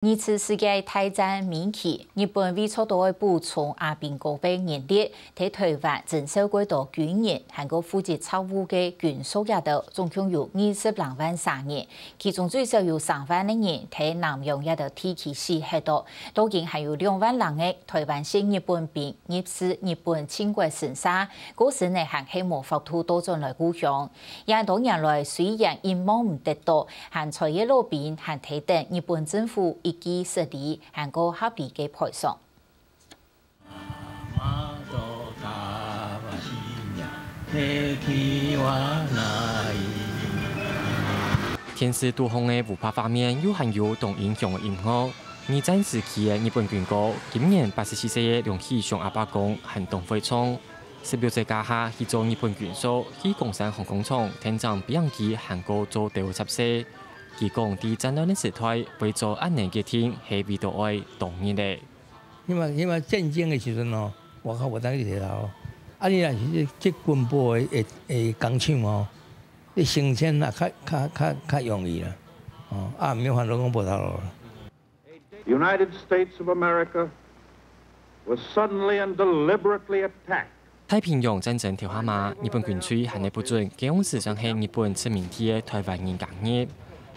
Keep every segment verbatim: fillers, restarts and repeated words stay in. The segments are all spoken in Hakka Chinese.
二次世界大戰尾期，日本為著愛補充阿兵哥个人力，在臺灣徵收過多軍人，還過負責職務个軍屬這兜，總共有二十零萬儕人，其中最少有三萬个人在南洋這兜地區死忒到，到今還有兩萬零个臺灣籍日本兵 入住日本軍國神社，過身呢還係無法度倒轉來故鄉。這多年來，雖然一望毋得到，還在个老兵還在等日本政府一記失禮還過合理个賠償。 電視肚項个烏白畫面又還有當英雄个音樂。二戰時期个日本軍歌，今年八十四歲个梁啟松阿伯公還當會唱。十六歲該下去做日本軍屬，去岡山航空廠跈等飛行機還過做兜接事。佢講，在戰亂个時代，會做恁呢決定，係為著愛當日个。 因為，因為戰爭个時陣哦，外口無當去提頭。啊，你若是這軍部个，个，个工廠哦，你升遷啊，較，較，較，較容易啦。哦，啊，毋免煩惱講無頭路啦。 The United States of America was suddenly and deliberately attacked. 太平洋戰爭頭下嘛，日本軍隊還係不准該央時算係日本殖民地个臺灣人加入。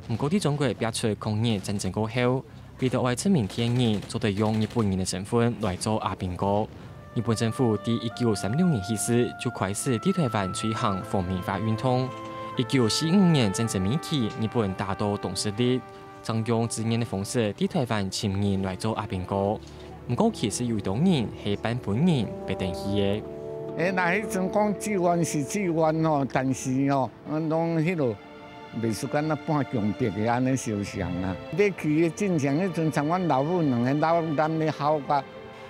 毋過，在中國爆出抗日戰爭過後，為著愛殖民地个人做得用日本人个身份來做阿兵哥，日本政府在一九三六年起始就開始在臺灣推行皇民化運動。一九四五年戰爭尾期，日本打到當失利， 正用志願个方式在臺灣尋人來做阿兵哥。毋過，其實有當多人係半分人別等去个。欸，若彼陣講志願是志願吼，但是吼，攏彼號袂輸敢若半強迫个按呢相像啊。欲去个進前，彼陣像阮老母兩个老男个好甲。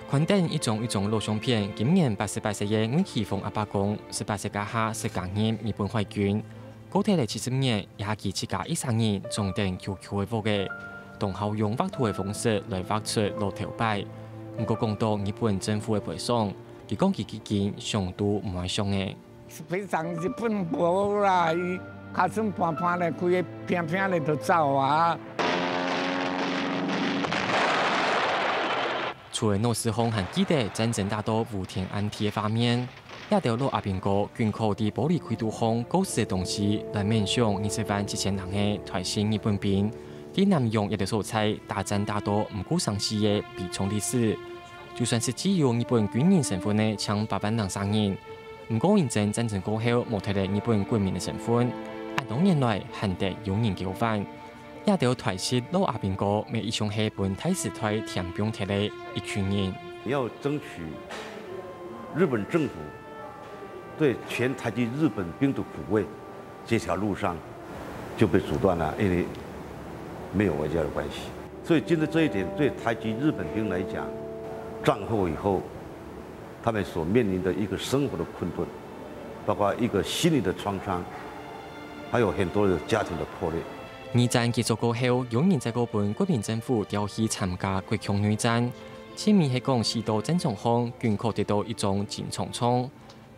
看等一張一張老相片，今年八十八歲个吳奇峰阿伯公，十八歲該下識加入日本海軍。 過忒了七十年，這下佢自家一儕人種等虯虯个屋仔，當好用畫圖个方式來畫出老頭擺。毋過講到日本政府个賠償，佢講佢已經想都毋愛想个。賠償日本無啦，伊尻川盤盤咧，開个平平咧就走啊。 除了腦屎項還記得戰爭打到烏天暗地个畫面，這兜老阿兵哥緊靠在玻璃櫃肚項過世个東西，來愐想二十萬七千人个臺籍日本兵，在南洋這兜所在打戰打到毋顧生死个悲慘歷史。就算係具有日本軍人身份个，淨八萬零儕人，毋過因為戰爭過後無忒了日本國民个身份，恁多年來還得有人叫喚。 這兜臺籍老阿兵哥，乜一向係分大時代添放忒个一群人。你要爭取日本政府對全台籍日本兵的撫慰，這條路上就被阻斷了，因為沒有外交的關係。所以今天這一點對台籍日本兵來講，戰後以後， 他們所面臨的一個生活的困頓，包括一個心理的創傷，還有很多的家庭的破裂。二戰結束過後，有人再過分國民政府調去參加國共內戰，盡尾係講死到戰場項，緊靠得到一張金獎狀。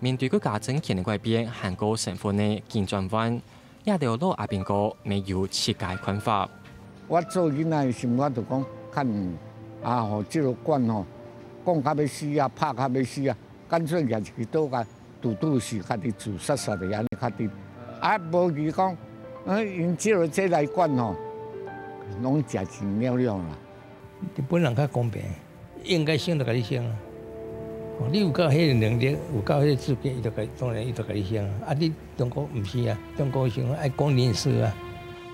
面對國家政權个改變，還過身份个緊轉換， 這兜老阿兵哥乜有自家看法。我做囡仔个心，我就講，看啊，吼，這个管吼，講甲要死啊，拍甲要死啊，乾脆攑一支刀甲堵堵死，家己自殺殺的安尼較得。啊，無佢講，嗯，用這个這來管吼，攏食錢了了啦。日本人較公平。 應該升就甲你升啊。吼，你有夠迄个能力，有夠迄个資格，伊就甲，當然伊就甲你升啊。啊，你中國毋是啊，中國升愛講人事啊。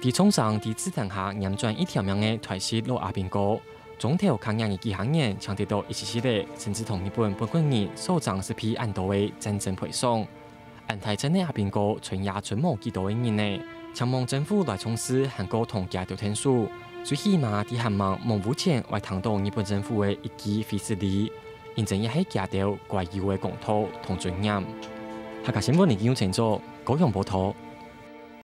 佇創傷、佇子彈下，輾轉一條命个台式老阿兵哥，中途較廿幾下年，搶得到一息息个，甚至同日本本國人所爭失去恁多个戰爭賠償。 恁大陣个阿兵哥，春夜賰無幾多个人呢，請望政府來重視，還過同佢兜𢯭手，最起碼佇還吂亡烏前，會聽到日本政府个一記會失禮，因真也係佢兜該有个公道同尊嚴。客家新聞林金佑製作，高雄報導。